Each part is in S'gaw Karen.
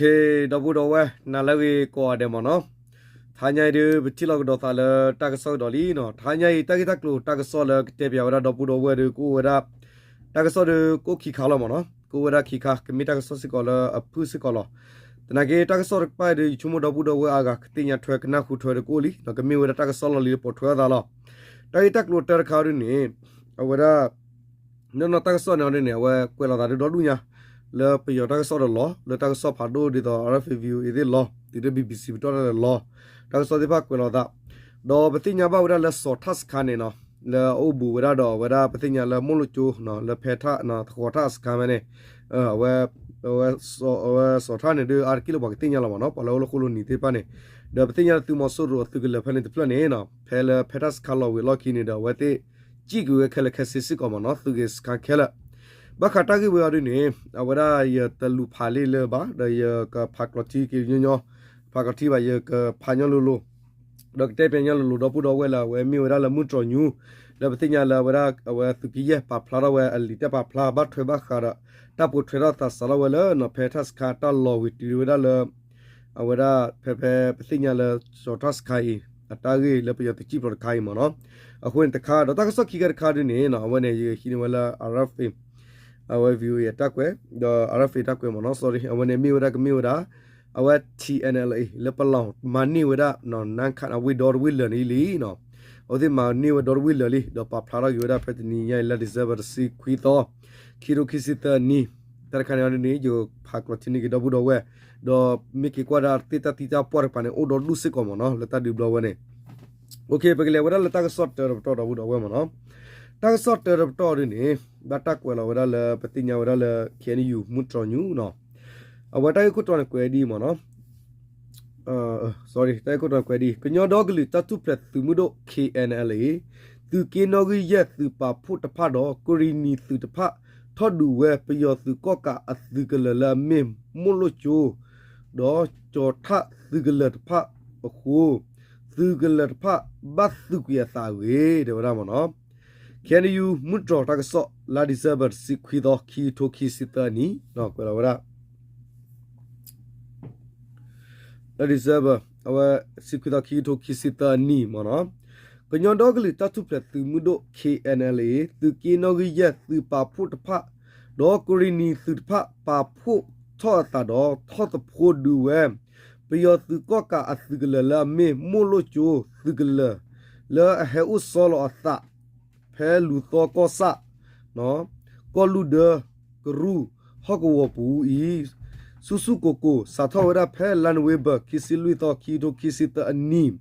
ဒီပုၢ်ဒီဝဲၢ် နၤလၢအဂ့ၤကိးဂၤဒဲးမ့ၢ်နီၤ, တဟါညါအံၤဒုး ပထံၣ်လိာ်ကဒီးသးလၢတၢ်ကစီၣ်ကဒီးလံနီၤ. တဟါညါအံၤ တၢ်ဂ့ၢ်တၢ်ကျိၤတၢ်ကစီၣ်လၢကတဲပၠးဝဲဒၣ်ဒီပုၢ်ဒီဝဲၢ်ဒီး ကအိၣ်ဝဲဒၣ် တၢ်ကစီၣ်ဒီးကအိၣ်ခံခါလီၤမ့ၢ်နီၤ, ကအိၣ်ဝဲဒၣ်ခံခါ ကမ့ၢ်တၢ်ကစီၣ်စ့ၢ်ကီးလၢအဖုၣ်စ့ၢ်ကီးလီၤ. သနာ်က့ တၢ်ကစီၣ်တကပၤအံၤဒီး ယဆိကမိၣ်ဒီပုၢ်ဒီဝဲၢ်အါဂၤ ကသ့ၣ်ညါထွဲကနၢ်ဟူထွဲဒီးကအိၣ်လံနီၤ, ကမ့ၢ်ဝဲဒၣ်တၢ်ကစီၣ်လီၢ်လံၤလၢပိာ်ထွဲအသးလီၤ. တၢ်ဂ့ၢ်တၢ်ကျိၤတၢတခါဒုးန့ၣ် အဝဲဒၣ် နီၢ်နီၢ်တၢ်ကစီၣ်န့ၣ်ဒ်န့ၣ် အဝဲကွဲးလီၤသးဒုးဒီဒူၣ်ညါ လၢပယီၤတၢ်ကစီၣ်ဒီးလီၤ, လၢတၢ်ကစီၣ်ဖးဒိၣ်ဒ်သိး RFA VOA သ့ၣ်လီၤ, တုၤလၢ BBC ပတီၢ်တၢ်ဒီးလီၤ, တၢ်ကစီၣ်သ့ၣ်တဖၣ်ကွဲးလီၤသး, ဒီးပသ့ၣ်ညါဘၣ်ဝဲဒၣ်လၢစီၤထၣ်စခါန့ၣ်နီၤ, လၢအအိၣ်ဘူးဝဲဒၣ်ဒီးအဝဲဒၣ်ပသ့ၣ်ညါလၢမိၢ်လိၣ်ကၠိ လၢဖဲထၣ်သဃီၤထၣ်အစခါဖဲန့ၣ်, အဝဲ အဝဲစီၤထၣ်န့ၣ်ဒုး အါတက့ၢ်လၢပှၤကသ့ၣ်ညါလီၤမ့ၢ်နီၤ, ပှၤလၢအိၣ်လၢဃိလိနံၤသ့ၣ်တဖၣ်န့ၣ်, ဒီးပသ့ၣ်ညါလၢသုးမီၤစိရိၤအသုးကလၢၤဖဲန့ၣ်တဖျၢၣ်န့ၣ်နီၤ, ဖဲလၢဖဲထၣ်စခါလီၤဝံၤအလီၢ်ခံန့ၣ်ဒီး အဝဲသ့ၣ် စံၣ်ကွံာ်ဝဲခဲလၢာ်ခဲဆ့စ့ၢ်ကီးမ့ၢ်နီၤ, သုးဂ့ၤစခါခဲလၢာ်. ဘၣ်ဃးတၢ်ဂ့ၢ်ဝဲအံၤဒ်န့ၣ် အဝဲဒၣ်ယတလူၤဖးလံာ်လၢၤဘၣ်, ဒီးယကဖးကျိးထံက့ၤညီညီ, ဖးကျိးထံဘၣ် ယကဖးညီလိၤလိၤ ဒီးကတဲပၠးညီလိၤလိၤ ဒီပုၢ်ဒီဝဲၢ်လၢအဝဲမ့ၢ်ဝဲဒၣ်လၢမုၢ်တြီၤညူ, လၢပသ့ၣ်ညါလၢအဝဲဒၣ် အဝဲသုးက့ယဲၢ်ပာ်ဖျါထီၣ်ဝဲအလံာ်တၢ်ပာ်ဖျါ ဘၣ်ထွဲဘၣ်ဃးဒီး တၢ်ပိာ်ထွဲထီၣ်သးစးထီၣ်ဝဲလၢနီၤ ဖဲထၣ်စခါတၢ်လီၤဝံၤတုၤဝဲဒၣ်လၢ အဝဲဒၣ်ဖဲဖဲပသ့ၣ်ညါလၢ စီၤထၣ်စခါအံၤ အတၢ်ဂ့ၢ်လၢပယီၤသုးစံၣ်ဖျိးတခါအံၤမ့ၢ်နီၤ, အဃိန့ၣ်တခါ ဒီးတၢ်ကစီၣ်ခံခါတခါဒ်န့ၣ်နီၤ အဝဲန့ၣ် ယဟံးန့ၢ်ဝဲလၢ RFA အဝဲ VOA အတၢ်ကွဲး, ဒီး RFA တၢ်ကွဲးမ့ၢ်နီၤ, sorry အဝဲန့ၣ်မ့ၢ်ဝဲဒၣ်ကမ့ၢ်ဝဲဒၣ် အဝဲ TNLA လၢပလီၢ်မၤန့ၢ်ဝဲဒၣ် နါခၣ်အဝ့ၢ်ဒီတဝ့ၢ်လၢာ်န့ၣ်လံနီၤ, အဝဲသ့ၣ်မၤန့ၢ်ဝဲဒီတဝ့ၢ်လၢာ်လံ ဒီးပာ်ဖျါထီၣ်က့ၤဝဲဒၣ်ဖဲတနံၤညါအံၤလၢ December တဆံခွံသီ, ခံထိခံဆံသၢနံၣ်, တၢ်တခါန့ၣ်ဒ်န့ၣ် ယဖးကျိးထံန့ၢ်က့ၤဒီပုၢ်ဒီဝဲၢ်, ဒီးမ့ၢ်က့ၤကွၢ်ဒၣ်သ့ၣ်တၢ်သံတၢ်ပှၢ်တကပၤန့ၣ် အိၣ်ဒီဒူၣ်စ့ၢ်ကီးမ့ၢ်နီၤ လၢတၢ်ဒုးဘျီဝဲန့ၣ် ပကလဲၤဝဲဒၣ်လၢတၢ်ကစီၣ်တၢတပတီၢ်ဒီပုၢ်ဒီဝဲၢ်မ့ၢ်နီၤ, တၢ်ကစီၣ်တၢတပတီၢ်ဒ်န့ၣ် ဘၣ်တၢ်ကွဲးလီၤဝဲဒၣ်လၢပသ့ၣ်ညါဝဲဒၣ်လၢ KNU မုၢ်တြီၤညူနီၤ, အဝဲတၢ်ဂ့ၢ်ခိၣ်တီန့ၣ်ကွဲးဒ်အံၤမ့ၢ်နီၤ တၢ်ဂ့ၢ်ခိၣ်တီန့ၣ်ကွဲးဒ်အံၤ ကညီဒီကလုာ်တၢ်ထူၣ်ဖျဲးသုးမုၢ်ဒိၣ် KNLA သုးက့နီၣ်ဂံၢ်ယဲၢ်သုးပာ်ဖှိၣ်တဖၣ်ဒီးကရံၣ်နံၤသုးတဖၣ် ထီၣ်ဒုးဝဲပယီၤသုးကီၣ်ကးအသုးကလၢၤလၢအမ့ၢ်မိၢ်လိၣ်ကၠိ ဒီးကၠီၤထၣ်သုးကလၢၤတဖၣ်အဃိ သုးကလၢၤတဖၣ်ဘၣ်သုးကွံာ်အသးအဂ့ၢ် တဲဝဲဒၣ်မ့ၢ်နီၤ, KNU မုၢ်တြီၤတၢ်ကစီၣ် လါ December တဆံခွံသီ ခံကထိခံဆံသၢနံၣ် ကွဲးလီၤဝဲဒၣ် လါ December အဝဲ တဆံခွံသီ ခံကထိခံဆံသၢနံၣ်မ့ၢ်နီၤ, ကညီဒီကလုာ်တၢ်ထူၣ်ဖျဲးသုးမုၢ်ဒိၣ် KNLA သုးက့နီၣ်ဂံၢ်ယဲၢ်သုးပာ်ဖှိၣ်တဖၣ် ဒီးကရံၣ်နံၤသုးတဖၣ် ပာ်ဖှိၣ်ထီၣ်အသးဒီး ထီၣ်သဖှိဒုးဝဲ ပယီၤသုးကီၣ်ကးအသုးကလၢၤလၢအမ့ၢ် မိၢ်လိၣ်ကၠိ သုးကလၢၤ လၢအဟဲအိၣ်ဆီလီၤအသး ဖဲလူၤသီကီၢ်ဆၣ် ကီၢ်လူၢ်ဒၢ ကရူၢ် ဟီၣ်ကဝီၤပူၤအံၤ ဆူၣ်ဆူၣ်ကိၢ်ကိၢ် စးထီၣ်ဝဲဒၣ်ဖဲလါနိၣ်ဝ့ဘၢၣ် ခံဆံလွံၢ်သီ ခံကထိခံဆံသၢအနံၤ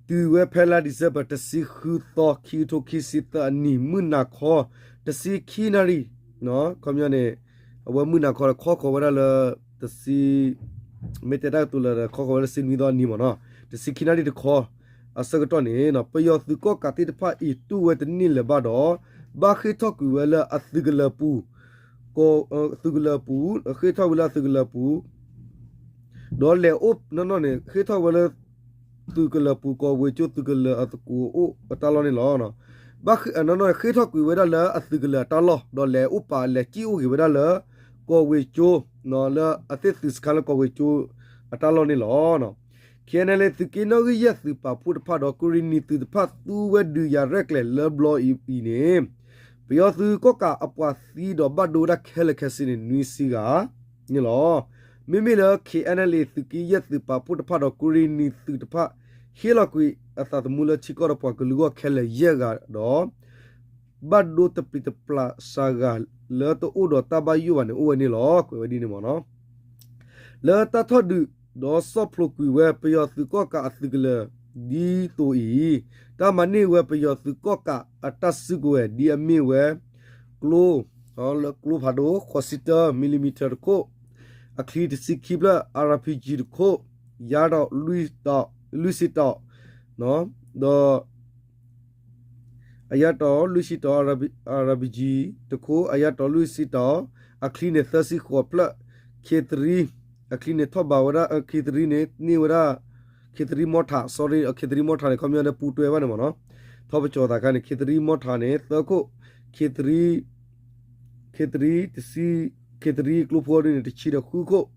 တုၤဝဲဖဲလါ December တဆံဃုသီ ခံကထိခံဆံသၢအနံၤ မုၢ်နၤခီ တဆံခံနၣ်ရံၣ် ခီပညီန့ၣ် အဝဲမုၢ်နၤခီဒီး ခီဃီၤဝဲဒၣ်လၢ တဆံ မ့ၢ်တဲတၢ်ကတိၤလၢာ်ဒီး ခီဃီၤဝဲလၢတဆံနွံသီအနံၤမ့ၢ်နီၤ, တဆံခံနၣ်ရံၣ်တခီ အဆၢကတီၢ်န့ၣ် ပယီၤသုးကီၣ်ကးသ့ၣ်တဖၣ်အံၤ တူၢ်ဝဲတန့ၢ်လၢၤဘၣ်ဒီး ဘၣ်ဃ့ၢ်ထီၣ်ကွံာ်ဝဲလၢအသုးကလၢၤပူၤ သုးကလၢၤပူၤ ဃ့ၢ်ထီၣ်ဝဲလၢအသုးကလၢၤပူၤ ဒီးလဲၤအိၣ်နီၢ်နီၢ်န့ၣ် ဃ့ၢ်ထီၣ်ဝဲလၢ သုးကလၢၤပူၤ ကီၢ်ဝ့ၢ်ကၠိ သုးကလၢၤအသကိးအိၣ်အတၢ်လီၢ်န့ၣ်လီၤ. ဘၣ်နီၢ်နီၢ်န့ၣ် ဃ့ၢ်ထီၣ်ကွံာ်ဝဲဒၣ်လၢအသုးကလၢၤအတၢ်လီၢ် ဒီးလဲၤအိၣ်ပာ်လဲၤစံၣ်အိၣ်ဂ့ၤဝဲဒၣ်လၢ ကီၢ်ဝ့ၢ်ကၠိ လၢအသ့ၣ်သုးစခါလၢကီၢ်ဝ့ၢ်ကၠိ အတၢ်လီၢ်န့ၣ်လီၤ. KNLA သုးက့နီၣ်ဂံၢ်ယဲၢ်သုးပာ်ဖှိၣ်တဖၣ်ဒီး ကရံၣ်နံၤသုးတဖၣ်သူဝဲဒုးယၤရဲၣ်ကျဲၤလၢဘျီအံၤန့ၣ် ပယီၤသုးကီၣ်ကးအပှၤသံဒီးဘၣ်ဒိဝဲဒၣ်ခဲလၢာ်ခဲဆ့န့ၣ် နွံဆံဂၤန့ၣ်လီၤ. မ့မ့ၢ်လၢ KNLA သုးက့ယဲၢ်သုးပာ်ဖှိၣ်တဖၣ်ဒီး ကရံၣ်နံၤသုးတဖၣ် ဟ့ၣ်လီၤကွံာ်အသးသမူလၢထံကီၢ်ဒီးပှၤကလုာ်အဂီၢ်ခဲလၢာ်ယဲၢ်ဂၤဒီး ဘၣ်ဒိတပျံၤတပျၢ်စှၤဂၤလၢတအိၣ်ဒီးတၢ်ဘၣ်ယိၣ်ဘၣ်န့ၣ် အိၣ်ဝဲန့ၣ်လီၤ. ကွဲးဝဲဒ်န့ၣ်မ့ၢ်နီၤ လၢတၢ်ထီၣ်ဒုးဒီးဆီၣ်ဖျိးကွံာ်ဝဲ ပယီၤသုးကီၣ်ကးအသုးကလၢၤဒ်သိးအံၤ, တၢ်မၤန့ၢ်ဝဲပယီၤသုးကီၣ်ကးအတၢ်စုကဝဲၤဒ်အမ့ၢ်ဝဲ ကျိ လၢကျိဖးဒိၣ် ဃိးဆံတၢ မံၤလံမံၤထၢၣ်တခိၣ်, အချံတဆံခံဖျၢၣ် RPG တခိၣ်, ယါတီၢ် လွံၢ်ဆံတီၢ်, ဒီး အယါတီၢ်လွံၢ်ဆံတီၢ် RPG တခိၣ်, အယါတီၢ်လွံၢ်ဆံတီၢ်, အချံန့ၣ်သၢဆံဃိးဖျၢၣ်, ခ့သရံ, အချံန့ၣ်ထီၣ်ဘးဝဲဒၣ် ခ့သရံန့ၣ် န့ၢ်ဝဲဒၣ် ခ့သရံမီထး sorry ခ့သရံမီထးန့ၣ် ခီပညီဒီးပူတွဲဘၣ်န့ၣ်မ့ၢ်နီၤ, ထီၣ်ပကၠီၤသးခါန့ၣ် ခ့သရံမီထးန့ၣ် သၢခိၣ်, ခ့သရံ ခ့သရံတဆံ, ခ့သရံကျိဖိဒ်န့ၣ် တဆံဒီးဃုခိၣ်,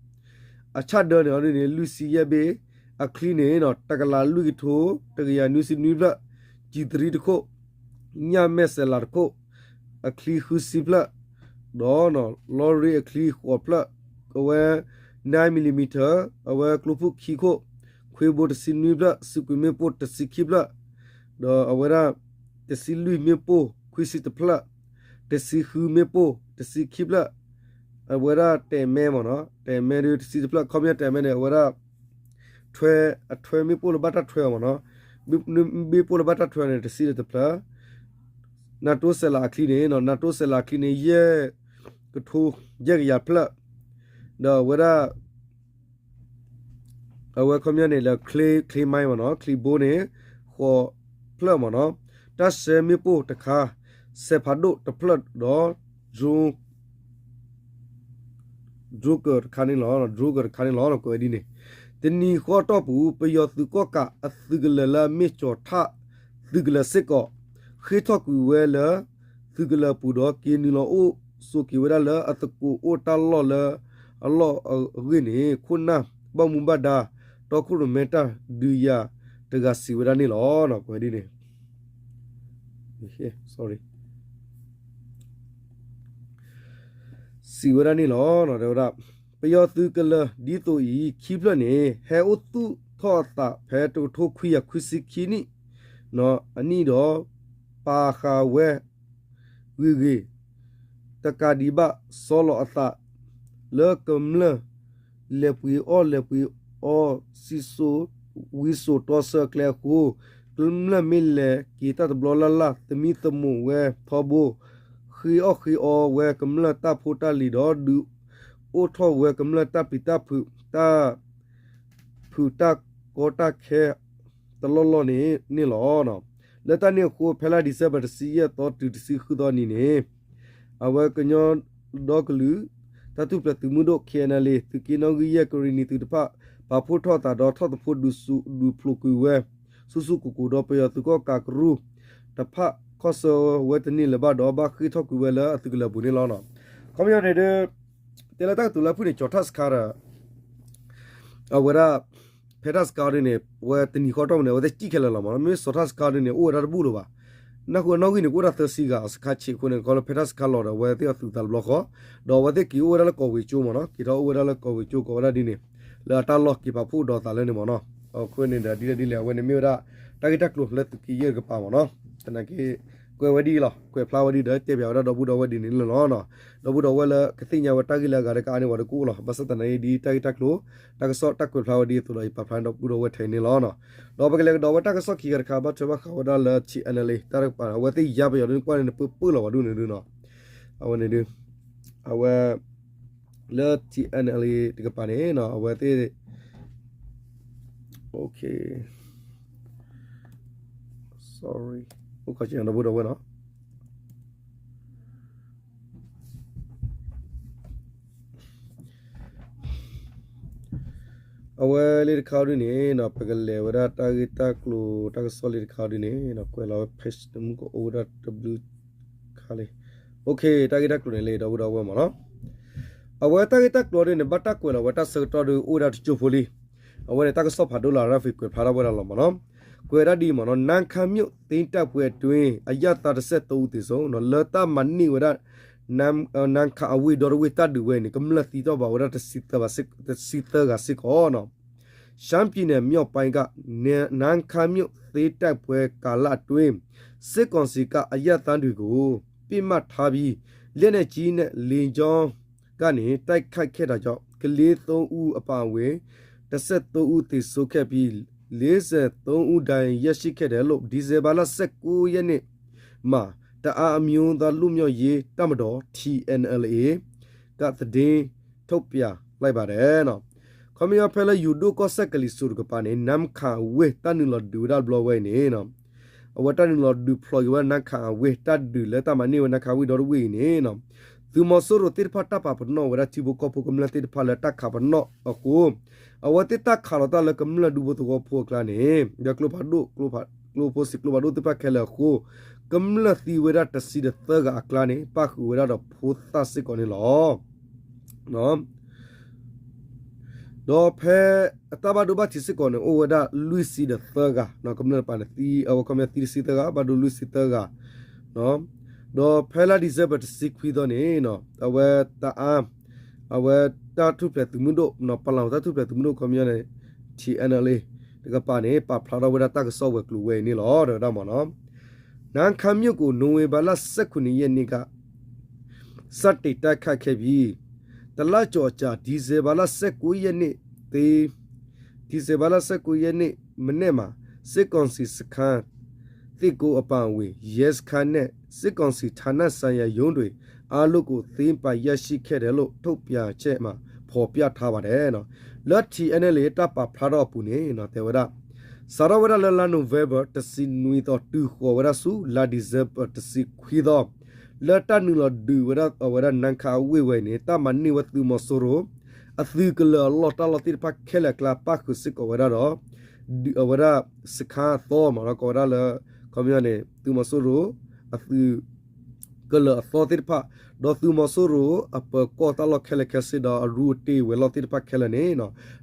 အဆၣ်ဒၢန့ၣ်အီၤဒ်န့ၣ် လွံၢ်ဆံယဲၢ်ဘ့ၣ်, အချံန့ၣ် တကလးလွံၢ်ကထိ တကယၤနွံဆံနွံဖျၢၣ်, ကံၣ်သရံတခိၣ်, ညၣ်မဲၣ်စဲးလးတခိၣ်, အချံဃုဆံဖျၢၣ်, ဒီး လီရ့အချံဃိးဖျၢၣ်, အဝဲ nine millimeter, အဝဲကျိဖုၣ်ခံခိၣ်, ခွ့ဘိတဆံနွံဖျၢၣ်, စူးကွံာ်မ့ၣ်ပိၢ်တဆံခံဖျၢၣ်, ဒီးအဝဲဒၣ် တဆံလွံၢ်မ့ၣ်ပိၢ်ခွံဆံတဖျၢၣ်, တဆံဃုမ့ၣ်ပိၢ်တဆံခံဖျၢၣ်, အဝဲဒၣ်တဲာ်မဲမ့ၢ်နီၤ, တဲာ်မဲဒ်တဆံတဖျၢၣ်, ခီပညီတဲာ်မဲန့ၣ် အဝဲဒၣ် ထွဲ အထွဲမ့ၣ်ပိၢ်လၢဘၣ်တၢ်ထွဲအီၤမ့ၢ်နီၤ, မ့ၣ်ပိၢ်လၢဘၣ်တၢ်ထွဲအီၤန့ၣ် တဆံဒီးတဖျၢၣ်, နၢ်တိစဲးလးအချံန့ၣ်နီၤ, နၢ်တိစဲးလးအချံန့ၣ် ယဲၢ်ကထိ ယဲၢ်ကယၤဖျၢၣ်, ဒီးအဝဲဒၣ် အဝဲခီပညီန့ၣ်လၢ ချ့ ချ့မိုင်းမ့ၢ်နီၤ, ချံဘိန့ၣ် ဃိးဖျၢၣ်မ့ၢ်နီၤ, တၢ်ဆှဲမ့ၣ်ပိၢ်တခါ, စဲးဖးဒိၣ်တဖျၢၣ်ဒီး drone drone ကၢတခါန့ၣ်လီၤ, drone ကၢတခါန့ၣ်လီၤ, ကွဲးဝဲဒ်န့ၣ်, တနံၤဃီတီၢ်ပူၤ ပယီၤသုးကီၣ်ကးအသုးကလၢၤလၢအမ့ၢ်ကၠီၤထၣ်သုးကလၢၤစ့ၢ်ကီး ဃ့ထီၣ်ကွံာ်ဝဲလၢ သုးကလၢၤပူၤဒီး က့ၤနုာ်လီၤအိၣ်ဆိးက့ၤဝဲဒၣ်လၢအသကိးအိၣ်တၢ်လီၢ်လၢအလီၢ်အဂ့ၢ်န့ၣ် ခိၣ်နၢ်ဘၣ်မူဘၣ်ဒါ တီခိၣ်ရိၣ်မဲတၢ်ဒုးယၤတဂၤစံးဝဲဒၣ်န့ၣ်လီၤ, ကွဲးဒ်န့ၣ် စံးဝဲဒၣ်န့ၣ်လီၤ, တဲဝဲဒၣ် ပယီၤသုးကလၢၤဒ်သိးအံၤ ခံဖျၢၣ်န့ၣ် ဟဲအိၣ်သူၣ်ထီၣ်အသးဖဲတကထိခွံကယၤခွံဆံခံနံၣ် အနံၣ်ဒီး ပာ်ဃာ်ဝဲ ဂ့ၤဂ့ၤ တကးဒံးဘၣ် ဆီလီၤအသးလၢကမျၢၢ် လဲၤပှ့ၤအီၣ်လဲၤပှ့ၤအီ စံၣ်စိၤ ဝံစိၤတီဆၢအကျဲအဃိ, ကမျၢၢ်မ့ၢ်လဲၤက့ၤတၢ်တဘျီလၢ်လၢ် သမံသမိးဝဲထီဘိ, ဃ့အီၣ်ဃ့အီဝဲကမျၢၢ်တၢ်ဖိတၢ်လံၤဒီး ဒုးအိၣ်ထီၣ်ဝဲကမျၢၢ်တၢ်ပျံၤတၢ်ဖုး တၢ် ဖုးတၢ်ကီတၢ်ခဲ တလီၢ်လီၢ်န့ၣ်န့ၣ်လီၤ. လၢတၢ်န့ၣ်အဃိ ဖဲလါဒံၣ်စဲဘၢၣ်တဆံယဲၢ်သီတုၤတဆံဃုသီနံၤန့ၣ် အဝဲကညီဒီကလုာ် တၢ်ထူၣ်ဖျဲးသုးမုၢ်ဒိၣ် K N L A သုးက့နီၣ်ဂံၢ်ယဲၢ်ကရံၣ်နံၤသုးတဖၣ် ပာ်ဖှိၣ်ထီၣ်သးဒီးထီၣ်သဖှိဒုးဆူၣ်ဒုးဖျိးကွံာ်ဝဲ ဆူၣ်ဆူၣ်ကိၢ်ကိၢ်ဒီးပယီၤသုးကီၣ်ကးကရူၢ်တဖၣ် ခီၣ်ဆၢဝဲတန့ၢ်လၢၤဘၣ်ဒီး ဘၣ်ဃ့ၢ်ထီၣ်ကွံာ်ဝဲလၢအသုးကလၢၤပူၤန့ၣ်လီၤ. ခီပညီန့ၣ်ဒီး တဲလၢတၢ်ကတိၤလၢအဖုၣ်န့ၣ် ကၠီၤထၣ်စခါဒီး အဝဲဒၣ် ဖဲထၣ်စခါဒ်န့ၣ် အဝဲတနံၤဃီတီၢ်ပူၤန့ၣ် အဝဲသ့ၣ်စံၣ်ခဲလၢာ်လီၤမး မ့မ့ၢ်စီၤထၣ်စခါဒ်န့ၣ် အိၣ်ဝဲဒၣ်တဘူၣ်လၢၤဘၣ်. နၢ်ဟူအနီၣ်ဂံၢ်န့ၣ် ကအိၣ်ဒၣ်သၢဆံဂၤအစခါဆံးအဃိန့ၣ် ခီလၢဖဲထၣ်စခါလီၤဒီး အဝဲသ့ၣ်အသုးသးတဘျီဃီ ဒီးအဝဲသ့ၣ်က့ၤအိၣ်ဝဲဒၣ်လၢကီၢ်ဝ့ၤကၠိမးနီၤ က့ၤထီၣ်အိၣ်ဝဲဒၣ်လၢကီၢ်ဝ့ၤကၠိ ကိးဝဲဒၣ်ဒ်န့ၣ် လၢအတၢ်လီၢ်က့ၤပာ်ဖှိၣ်ဒီးသးလၢန့ၣ်မးနီၤ. အဃိန့ၣ်ဒီးဒ်လဲၣ်ဒ်လဲၣ် အဝဲန့ၣ်မ့ၢ်ဝဲဒၣ် တၢ်ဂ့ၢ်တၢ်ကျိၤလၢသုးက့ယဲၢ်တကပၤမးနီၤ. သနာ်က့ ကွဲးဝဲဒ်အံၤလီၤ ကွဲးဖျါဝဲဒ်ဒီး တဲပၠးဝဲဒၣ်ဒီပုၢ်ဒီဝဲၢ်ဒ်န့ၣ်လီၤနီၤ. ဒီပုၢ်ဒီဝဲၢ်လၢကသ့ၣ်ညါဝဲတၢ်ဂ့ၢ်လၢအဂၤဒီးကအါန့ၢ်ဝဲဒီးကအိၣ်လီၤ. ဘၣ်ဆၣ်သနာ်က့ဒ်တၢ်ဂ့ၢ်တၢ်ကျိၤ တၢ်ကစီၣ်တၢ်ကွဲးဖျါဝဲဒ်အသိးဒီး ယပာ်ဖျါန့ၣ်ဒီပုၢ်ဒီဝဲၢ်ထဲအံၤန့ၣ်လီၤနီၤ. ဒီးပကလဲၤကဒီးဝဲတၢ်ကစီၣ်ခံဂၤတခါ ဘၣ်ထွဲဘၣ်ဃးဝဲဒၣ်လၢ T N L A တၢ်တကပၤ အဝဲသ့ၣ်ယါပယီၤဒ်န့ၣ်ကွၢ်န့ၣ် နပၢၢ်လီၤဝဲဒ်န့ၣ်ဒ်နီၤ. အဝဲန့ၣ်ဒ် အဝဲ လၢ T N L A တကပၤန့ၣ်နီၤ အဝဲသ့ၣ် sorry အိၣ်ခီၣ်ဆ့ၣ်နီၤ ဒီပုၢ်ဒီဝဲၢ်နီၤ. အဝဲလၢတခါဒ်န့ၣ်နီၤ ပကလဲၤဝဲဒၣ်တၢ်ဂ့ၢ်တၢ်ကျိၤ တၢ်ကစီၣ်လၢတခါဒ်န့ၣ်နီၤ ကွဲးလီၤဝဲ page တမူကအိၣ်ဝဲဒၣ်တဘျုးခါလံ. တၢ်ဂ့ၢ်တၢ်ကျိၤန့ၣ်လၢဒီပုၢ်ဒီဝဲၢ်မးနီၤ. အဝဲတၢ်ဂ့ၢ်တၢ်ကျိၤဒ်န့ၣ် ဘၣ်တၢ်ကွဲးလီၤဝဲတၢ်ဆၢကတီၢ်ဒ်အိၣ်ဝဲဒၣ်တကၠိဖိလံ. အဝဲန့ၣ်တၢ်ကစီၣ်ဖးဒိၣ်လၢ RFA ကွဲးဖျါထီၣ်ဝဲဒၣ်လီၤမးနီၤ. ကွဲးဒၣ်ဒ်အံၤမးနီၤ နါခါမြို့သိမ်းတိုက်ပွဲအတွင်း အရပ်သား တစ်ဆယ့်သုံးဦးသေဆုံး လၢတၢ်မၤန့ၢ်ဝဲဒၣ် နါခါအဝ့ၢ်ဒီတဝ့ၢ်တၢ်ဒုးဝဲန့ၣ် ကမျၢၢ်သံတီၢ်ဘၣ်ဝဲဒၣ် တဆံသၢဂၤစ့ၢ်ကီးနီၤ. ရှမ်းပြည်နယ်မြောက်ပိုင်းက နါခါမြို့သိမ်းတိုက်ပွဲကာလအတွင်း စစ်ကောင်စီက အရပ်သားတွေကို ပစ်မှတ်ထားပြီး လက်နက်ကြီးနဲ့ လေကြောင်းကနေ တိုက်ခိုက်ခဲ့တာကြောင့် ကလေးသုံးဦးအပါအဝင် တစ်ဆယ့်သုံးဦးသေဆုံးခဲ့ပြီး လေးဆယ့်သုံးဦး ဒဏ်ရာရရှိခဲ့တယ်လို့ ဒီဇင်ဘာလ ဆယ့်ကိုးရက်နေ့မှာ တအာင်းအမျိုးသားလွတ်မြောက်ရေးတပ်မတော် T N L A က သတင်းထုတ်ပြန်လိုက်ပါတယ်နော်. ခီပညီဖဲလၢယိၤဒိၣ်ကီၢ်စဲၣ်ကလံၤစိးတကပၤန့ၣ် နါခါအဝ့ၢ်တၢ်နုာ်လီၤဒုးဝဲဒၣ်တဘျီဝဲအံၤန့ၣ် အဝဲတၢ်နုာ်လီၤဒုးဖျိးက့ၤဝဲဒၣ်နါခါအဝ့ၢ် တၢ်ဒုးလၢတၢ်မၤန့ၢ်ဝဲနါခါဝ့ၢ်ဒီတဝ့ၢ်အံၤန့ၣ် သုးမီၤစိရိၤသ့ၣ်တဖၣ်တၢ်ပာ်ပနီၣ်ဝဲဒၣ်ထံဖိကီၢ်ဖိကမျၢၢ်သ့ၣ်တဖၣ်လၢတၢ်ခးပနီၣ်အဃိ အဝဲသ့ၣ်တၢ်ခးလီၤတၢ်လၢကမျၢၢ်ဒူဖိသဝီဖိအကျါန့ၣ် ဒီးကျိဖးဒိၣ် ကျိဖိစံးကျိဖးဒိၣ်သ့ၣ်တဖၣ်ခဲလၢာ်အဃိ ကမျၢၢ်သံဝဲဒၣ်တဆံတသၢဂၤအကျါန့ၣ် ပၣ်ဃုာ်ဝဲဒၣ်ဒီးဖိသၣ်စ့ၢ်ကီးန့ၣ်လီၤ. ဒီးဖဲအတၢ်ဘၣ်ဒိဘၣ်ထံးစ့ၢ်ကီးန့ၣ် အိၣ်ဝဲဒၣ်လွံၢ်ဆံဒီးသၢဂၤ, ကမျၢၢ်တပၤန့ၣ် အဝဲခီပညီသံတဆံသၢဂၤ, ဘၣ်ဒိလွံၢ်ဆံသၢဂၤ, ဒီးဖဲလါဒံၣ်စဲဘၢၣ်တဆံခွံသီန့ၣ် အဝဲတအါ အဝဲတၢ်ထူၣ်ဖျဲးသုးမုၢ်ဒိၣ် ပလီၢ်တၢ်ထူၣ်ဖျဲးသုးမုၢ်ဒိၣ် ခီပညီန့ၣ် ထံ NLA တကပၤန့ၣ် ပာ်ဖျါထီၣ်ဝဲဒၣ်တၢ်ကစီၣ်ဝဲၤကျိၤဝဲအံၤန့ၣ်လီၤ. တဲဝဲဒၣ်မ့ၢ်နီၤ နါခါမြို့ကို နိုဝင်ဘာလ ဆယ့်ခုနစ်ရက်နေ့က စတင်တိုက်ခိုက်ခဲ့ပြီး တစ်လကျော်အကြာ ဒီဇင်ဘာလ ဆယ့်ကိုးရက်နေ့ ဒီဇင်ဘာလ ဆယ့်ကိုးရက်နေ့ မနက်မှာ စစ်ကောင်စီစခန်း သစ်ကုန်းအပါအဝင် ရဲစခန်းနဲ့ စစ်ကောင်စီဌာနဆိုင်ရာရုံးတွေ အားလုံးကို သိမ်းပိုက်ရရှိခဲ့တယ်လို့ ထုတ်ပြန်ချက်မှာ ဖော်ပြထားပါတယ် လၢ ထံ NLA တၢ်ပာ်ဖျါထီၣ်အပူၤန့ၣ် တဲဝဲဒၣ် စးထီၣ်ဝဲဒၣ်လၢလါ November တဆံနွံသီ တုၤဃီၤဝဲဒၣ်ဆူ လါ December တဆံခွံသီ လၢတၢ်နုာ်လီၤဒုးဝဲဒၣ်အဝဲဒၣ် နါခါအဝ့ၢ်ဝဲအံၤန့ၣ် တၢ်မၤန့ၢ်ဝဲသုးမီၤစိရိၤ အသုးကလၢၤအလီၢ်တၢ်လီၢ်သ့ၣ်တဖၣ်ခဲလၢာ်အကျါ ပၣ်ဃုာ်စ့ၢ်ကီးဝဲဒၣ်ဒီး အဝဲဒၣ် စခန်းအသီ မ့ၢ်နီၤ ကိးဝဲဒၣ်လၢ ခီပညီန့ၣ် သုးမီၤစိရိၤ အသုး ကလၢၤအသီသ့ၣ်တဖၣ် ဒီးသုးမီၤစိရိၤအပၢၤကီၢ်တၢ်လီၢ်ခဲလၢာ်ခဲဆ့ဒီးအရူအတ့ၢ်ဝဲၤလီၢ်သ့ၣ်တဖၣ်ခဲလၢာ်န့ၣ်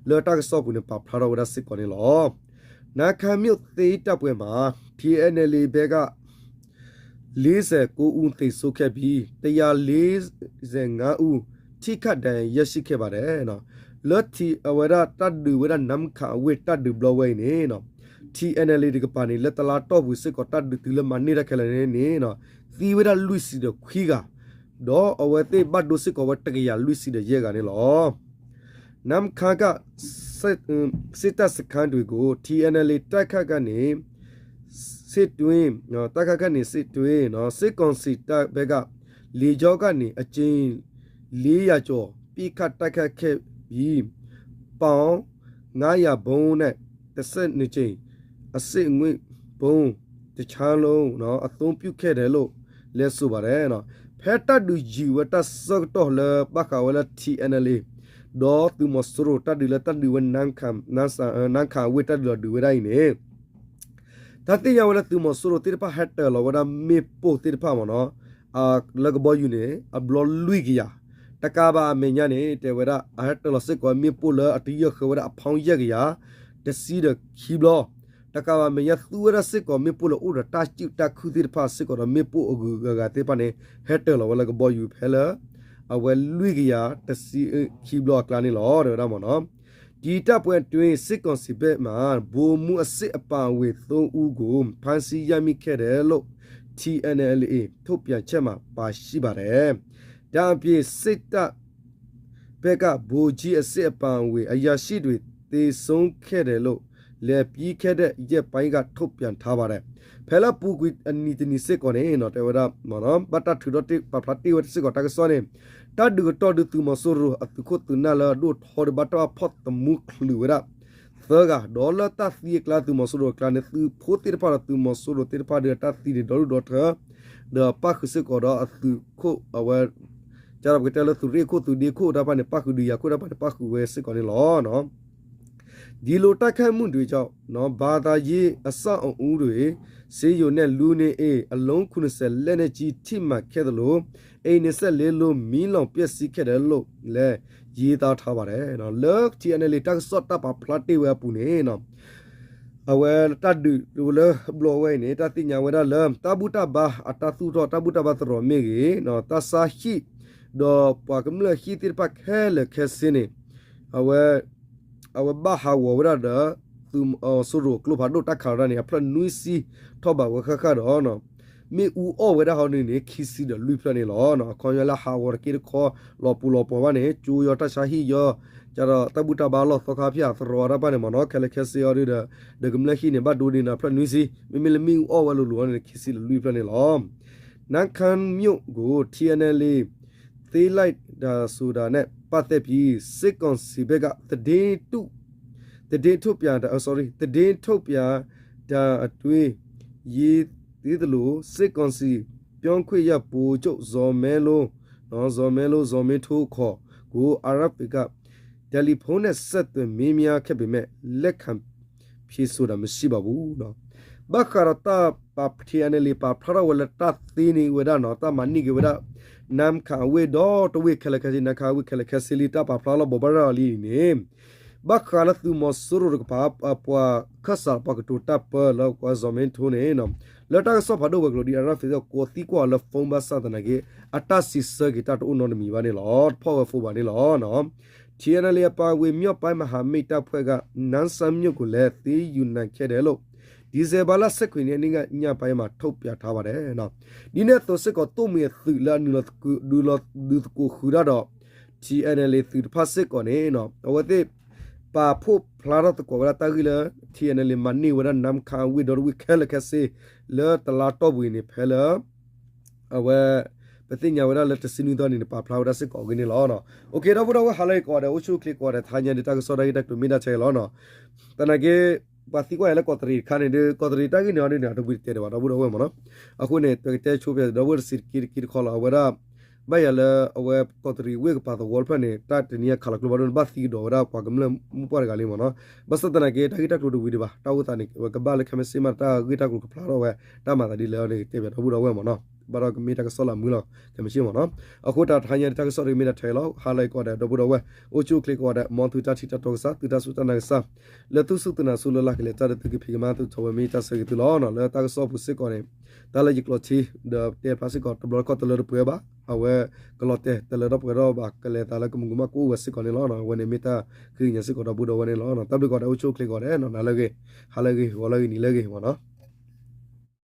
လၢတၢ်ကစီၣ်ပူၤန့ၣ် ပာ်ဖျါထီၣ်ဝဲဒၣ်စ့ၢ်ကီးန့ၣ်လီၤ. နါခါမြို့သိမ်းတပ်ပွဲမှာ ထံ NLA ဘက်က လေးဆယ့်ကိုးဦးသေဆုံးခဲ့ပြီး တစ်ရာလေးဆယ့်ငါးဦး ထိခိုက်ဒဏ်ရာရရှိခဲ့ပါတယ် လၢထံ အဝဲဒၣ်တၢ်ဒုးဝဲဒၣ် နါခါအဝ့ၢ်တၢ်ဒုးဘျီဝဲအံၤန့ၣ် ထံ NLA တကပၤန့ၣ် လၢတလါတီၢ်ပူၤစ့ၢ်ကီး တၢ်ဒုးတုၤလၢမၤန့ၢ်တၢ်ခဲလၢာ်န့ၣ် သံဝဲဒၣ်လွံၢ်ဆံဒီးခွံဂၤ ဒီးအဝဲသ့ၣ်ဘၣ်ဒိစ့ၢ်ကီးဝဲတကယၤလွံၢ်ဆံဒီးယဲၢ်ဂၤန့ၣ်လီၤ. နါခါက စစ်တပ်စခန်းတွေကို ထံ NLA တိုက်ခိုက်ကနေစစ်တွင်း တိုက်ခိုက်ကနေစစ်တွင်း စစ်ကောင်စီတပ်ဘက်က လေကြောင်းကနေ အကြိမ် လေးရာကျော် ပစ်ခတ်တိုက်ခိုက်ခဲ့ပြီး ပေါင် ငါးရာ ဗုံးနဲ့ တစ်ဆယ့်နှစ်ကြိမ် အစစ်အငွေ့ဗုံး တစ်ခြမ်းလုံး အသုံးပြုခဲ့တယ်လို့လည်း ဆိုပါတယ် ဖဲတၢ်ဒုးယံာ်ဝဲတၢ်ဆၢကတီၢ်လၢဘၣ်ဃးဝဲလၢ ထံ NLA ဒီးသုးမီၤစိရိၤတၢ်ဒုးလၢတၢ်ဒုးဝဲ နါခါအဝ့ၢ်တၢ်ဒုးလီၤဒုးဝဲဒၣ်အံၤန့ၣ် တၢ်သ့ၣ်ညါဝဲလၢသုးမီၤစိရိၤသ့ၣ်တဖၣ်ဟဲတၢၤလီၤဝဲဒၣ်မ့ၣ်ပိၢ်သ့ၣ်တဖၣ်မ့ၢ်နီၤ လၢကဘီယူၤန့ၣ် အဘျီလွံၢ်ကယၤ, တကးဘၣ်အမဲာ်ညါန့ၣ် တဲဝဲဒၣ်အဟဲတၢၤလီၤစ့ၢ်ကီးမ့ၣ်ပိၢ်လၢအတယၢၢ်ဃၢဝဲဒၣ်အဖီယဲၢ်ကယၤ တဆံဒီးခံဘျီ, တကးဘၣ်အမဲာ်ညါသူဝဲဒၣ်စ့ၢ်ကီးမ့ၣ်ပိၢ်လၢအိၣ်ဒီးတၢ်စုၣ်တၢ်ခုၣ်သ့ၣ်တဖၣ်စ့ၢ်ကီးဒီးမ့ၣ်ပိၢ်အဂုၤအဂၤသ့ၣ်တဖၣ်န့ၣ် ဟဲတၢၤလီၤဝဲလၢကဘီယူၤဖဲလၢ အဝဲလွံၢ်ကယၤတဆံခံဘျီအကျါန့ၣ်လီၤ တဲဝဲဒၣ်မ့ၢ်နီၤ ဒီတပ်ပွဲအတွင်း စစ်ကောင်စီဘက်မှ ဗိုလ်မှူးအဆင့်အပါအဝင် သုံးဦးကို ဖမ်းဆီးရမိခဲ့တယ်လို့ ထံ NLA ထုတ်ပြန်ချက်မှာ ပါရှိပါတယ်. ဒါ့အပြင် စစ်တပ်ဘက်က ဗိုလ်ကြီးအဆင့်အပါအဝင် အရာရှိတွေ သေဆုံးခဲ့တယ်လို့လည်း ပြီးခဲ့တဲ့ရက်ပိုင်းက ထုတ်ပြန်ထားပါတယ်. ဖဲလၢပူၤကွံာ်အနံၤတနံၤစ့ၢ်ကီးန့ၣ် တဲဝဲဒၣ် ဘၣ်တၢ်ထုးထီၣ်ပာ်ဖျါတ့ၢ်ဝဲစ့ၢ်ကီးတၢ်ကစီၣ်န့ၣ် တၢ်ဒုးကတီၢ်ဒုးသုးမီၤစိရိၤအသုးခိၣ်သုးနၢ်လၢအဒိၣ်ထီဒံးဘၣ်တၢ်ဘၣ်ဖီၣ်သမူချုးဝဲဒၣ် သၢဂၤ, ဒီးလၢတၢ်သံအကျါ သုးမီၤစိရိၤအကျါန့ၣ် သုးဖိသ့ၣ်တဖၣ်ဒီးသုးမီၤစိရိၤသ့ၣ်တဖၣ်ဒီးတၢ်သံန့ၣ် ဒီဒူၣ်ဒီထၢ ဒီးပၣ်ဃုာ်စ့ၢ်ကီးဒီးအသုးခိၣ်အဝဲ ကဒီးပကတဲလၢသုးရ့ၣ်ခိၣ်သုးဒ့ခိၣ်တၢ်တဖၣ်န့ၣ် ပၣ်ဃုာ်ဒုးယၤခိၣ်တၢ်တဖၣ်န့ၣ် ပၣ်ဃုာ်ဝဲစ့ၢ်ကီးန့ၣ်လီၤ. ဒီလိုတိုက်ခိုက်မှုတွေကြောင့် ဘာသာရေးအဆောက်အအုံတွေ ဆေးရုံနဲ့ လူနေအိမ် အလုံး ခုနစ်ဆယ် လက်နက်ကြီး ထိမှန်ခဲ့သလို အိမ် နှစ်ဆယ့်လေးလုံး မီးလောင်ပျက်စီးခဲ့တယ်လို့လည်း ရေးသားထားပါတယ် လၢ ထံ NLA တၢ်ကစီၣ်တၢ်ပာ်ဖျါတ့ၢ်ဝဲအပူၤန့ၣ် အဝဲတၢ်ဒုးလၢဘျီဝဲအံၤန့ၣ် တၢ်သ့ၣ်ညါဝဲဒၣ်လၢ တၢ်ဘူၣ်တၢ်ဘါအတၢ်သူၣ်ထီၣ် တၢ်ဘူၣ်တၢ်ဘါသရိာ်မ့ၢ်ဂ့ၤ, တၢ်ဆါဟံၣ် ဒီးပှၤကမျၢၢ်ဟံၣ်သ့ၣ်တဖၣ်ခဲလၢာ်ခဲဆ့န့ၣ် အဝဲ အဝဲဘၣ်ဟးဂီၤဝဲဒၣ်ဒီး သုးမီၤစိရိၤကျိဖးဒိၣ်တၢ်ခးလီၤတၢ်န့ၣ် အဖျၢၣ်နွံဆံထီၣ်ဘးဝဲဃၣ်ဃၣ်ဒီး မ့ၣ်အူအီၣ်ဝဲဒၣ်ဟီဒ်န့ၣ် ခံဆံဒီးလွံၢ်ဖျၢၣ်န့ၣ်လီၤ. အခီပညီလၢဟးဂီၤတက့ၢ်တခီ လီၤပူၤလီၤပှီၤဘၣ်န့ၣ် ကၠိယီၤတၢ်ဆါဟံၣ်ယီၤ ကဒီးတၢ်ဘူၣ်တၢ်ဘါလီၢ်သီခါဖၠၣ်သရိာ်တၢ်တဖၣ်န့ၣ်မ့ၢ်နီၤ ခဲလၢာ်ခဲဆ့အီၤဒ်ဒီး ဒီးကမျၢၢ်ဟံၣ်န့ၣ် ဘၣ်ဒိဒ်န့ၣ်ဒီးဖျၢၣ်နွံဆံ မ့မ့ၢ်လၢမ့ၣ်အူအီၣ်ဝဲလိၤလိၤန့ၣ် ခံဆံဒီးလွံၢ်ဖျၢၣ်န့ၣ်လီၤ. နါခါမြို့ကို ထံ NLA သိမ်းလိုက်တာဆိုတာနဲ့ပတ်သက်ပြီး စစ်ကောင်စီဘက်က သတင်းတု သတင်းထုတ်ပြန်တာ sorry သတင်းထုတ်ပြန်တာအတွင်း ရေးသေးသလို စစ်ကောင်စီပြောခွင့်ရ ဗိုလ်ချုပ် ဇော်မင်းလွင် နော် ဇော်မင်းလွင် ဇော်မင်းထွန်း ခေါ် ကို အာရ်အက်ဖ်ပီ က တယ်လီဖုန်းနဲ့ ဆက်သွယ်မေးမြန်းခဲ့ပေမဲ့ လက်ခံဖြေဆိုတာ မရှိပါဘူး နော် ဘၣ်ဃးဒီးတၢ်ပာ် ထံ NLA ပာ်ဖျါထီၣ်ဝဲလၢတၢ်သ့န့ၢ်ဝဲဒၣ်နီၤ တၢ်မၤန့ၢ်က့ၤဝဲဒၣ် နါခါအဝ့ၢ်ဒီတဝ့ၢ်ခဲလၢာ်ခဲဆ့ နါခါအဝ့ၢ်ခဲလၢာ်ခဲဆ့လံ တၢ်ပာ်ဖျါလီၤဘိးဘၣ်ရၤလံန့ၣ် ဘၣ်ဃးလၢသုးမီၤစိရိၤတကပၤ ပှၤခၢၣ်စးပှၤကတိၤတၢ်ပၢလၢကီၢ် ဇီၤမ့ထိန့ၣ် လၢတၢ်ကစီၣ်ဖးဒိၣ်ဝဲၤကျိၤဒ်အရၣ် Facebook ကိးသံကွၢ်အီၤလၢ phone ဘၣ်ဆၣ်သနာ်က့ အတၢ်စံးဆၢက့ၤတၢ်တအိၣ်နီတမံၤဘၣ်န့ၣ်လီၤ. တဖီၣ်ဝဲ phone ဘၣ်န့ၣ်လီၤ. ထံၣ်အဲၣ်အဲၣ်လ့ အပၣ်ဝ့ၢ် မြောက်ပိုင်းမဟာမိတ်တပ်ဖွဲ့က နမ့ၣ်ဆၣ်မြို့ကိုလည်း သိမ်းယူနိုင်ခဲ့တယ်လို့ ဒီဇင်ဘာလဆယ့်ခွံရက်နေ့က ညပိုင်းမှာ ထုတ်ပြန်ထားပါတယ် ဒ်န့ၣ်အသိးစ့ၢ်ကီး သိၣ်မှံၤအသုးလၢအနုာ်လီၤဒုးသကိးဃုာ်တၢ်ဒီး ထံၣ်အဲၣ်အဲၣ်လ့ သုးတဖၣ်စ့ၢ်ကီးန့ၣ် အဝဲသ့ၣ်ပာ်ဖှိၣ်ဖျါထီၣ်သကိးဝဲဒၣ်တၢ်ဂ့ၢ်လၢ ထံၣ်အဲၣ်အဲၣ်လ့ မၤန့ၢ်ဝဲဒၣ် နမ့ၣ်ဆၣ်ဝ့ၢ်ဒီတဝ့ၢ်ခဲလၢာ်ခဲဆ့ လၢတလါတီၢ်ပူၤအံၤန့ၣ် ဖဲလၢ အဝဲ ပသ့ၣ်ညါဝဲဒၣ်လၢတဆံနွံသီန့ၣ်န့ၣ် ပာ်ဖျါဝဲဒၣ်စ့ၢ်ကီးအဂ့ၢ်န့ၣ်လီၤ. အိၣ်ခ့ ဒီပုၢ်ဒီဝဲၢ် ဟါလၢအဂ့ၤကိးဂၤဒဲး အိၣ်ဆူၣ်အိၣ်ချ့ကိးဂၤဒဲး တဟါညါဒ်တၢ်ကစီၣ်တၢ်ဂ့ၢ်တၢ်ကျိၤမ့ၢ်ဒၣ်ထဲလီၤ. သနာ်က့ ပှၤသံကွၢ်ယၤလၢကီးတရံးတခါန့ၣ်ဒီး ကီးတရံးတၢ်ဂ့ၢ်န့ၣ်အီၤဒ်န့ၣ် အတဝံၤတတဲဒံးဘၣ် ဒီပုၢ်ဒီဝဲၢ်မ့ၢ်နီၤ. အဃိန့ၣ် ပကတဲဆိပျဲ ဒီပုၢ်ဝဲၢ်တဆံးတက့တက့တခီလီၤ. အဝဲဒၣ် ဘၣ်ယၤလၢအဝဲကီးတရံးဝ့ၢ်ကပၤသဝီတဖျၢၣ်န့ၣ် တၢ်တနံၤအံၤခးလီၤကျိဘၣ်ဒိၣ်န့ၣ် ဘၣ်သံကဒီးဝဲဒၣ်ပှၤကမျၢၢ်မိၢ်ပှၢ်တဂၤလံမ့ၢ်နီၤ. ဘၣ်ဆၣ်သနာ်က့ တၢ်ဂ့ၢ်တၢ်ကျိၤတဝံၤဒံးဘၣ် တၢ်အိၣ်သးန့ၣ် ဝဲကဘၣ်လၢခဲမုၢ်ဆ့ၣ်မး တၢ်ဂ့ၢ်တၢ်ကျိၤကဖျါထီၣ်ဝဲ တၢ်မၤသးဒ်လဲၣ်န့ၣ် ကတဲဘၣ်ဒီပုၢ်ဒီဝဲၢ်မ့ၢ်နီၤ. ဘၣ်ဒီးကမ့ၢ်တၢ်ကစီၣ်လၢမုာ်လီၤ ခဲမုၢ်ဆ့ၣ်မ့ၢ်နီၤ. အဃိတၢ်တဟါညါဒ်တၢ်ကစီၣ်တဂ့ၤမ့ၢ်ဒၣ်ထဲလီၤ. ဟါလၢအဂ့ၤကိးဂၤဒဲး ဒီပုၢ်ဒီဝဲၢ် အိၣ်ဆူၣ်အိၣ်ချ့ကိးဂၤဒဲး မ်သုတၢ်ထံၣ်တၢ်တီကစၢ် သုတၢ်စူၢ်တၢ်နာ်ကစၢ် လၢသုစူၢ်သုနာ်ဆူလၢ်လၢ်ကလဲၤတၢ်ဒီးသုကဖံးကမၤသုထီၣ်ဝဲ မ့ၢ်တၢ်ဆၢဂ့ၤသုလီၤ. လၢတၢ်ကစီၣ်ပူၤစ့ၢ်ကီးန့ၣ် တၢ်လၢယကျိးထံ ဒီးတဲဖျါစ့ၢ်ကီး တဘျီတခီၣ်တလၢတပှဲၤဘၣ် အဝဲကလီၤတဲာ်တလၢတပှဲၤထီၣ်ဘၣ် ကလဲၤသးလၢကမူးကမၣ်ကအိၣ်ဝဲစ့ၢ်ကီးန့ၣ်လီၤ. အဝဲန့ၣ်မ့ၢ်တၢ်ဃ့ကညးစ့ၢ်ကီးဒီပုၢ်ဒီဝဲၢ်န့ၣ်လီၤ. တၢ်ဘျုးကိးဂၤဒဲး အိၣ်ဆူၣ်အိၣ်ချ့ကိးဂၤဒဲး နၤလၢအဂ့ၤ ဟါလၢအဂ့ၤ ဂီၤလၢအဂ့ၤ နံၤလၢအဂ့ၤမ့ၢ်နီၤ.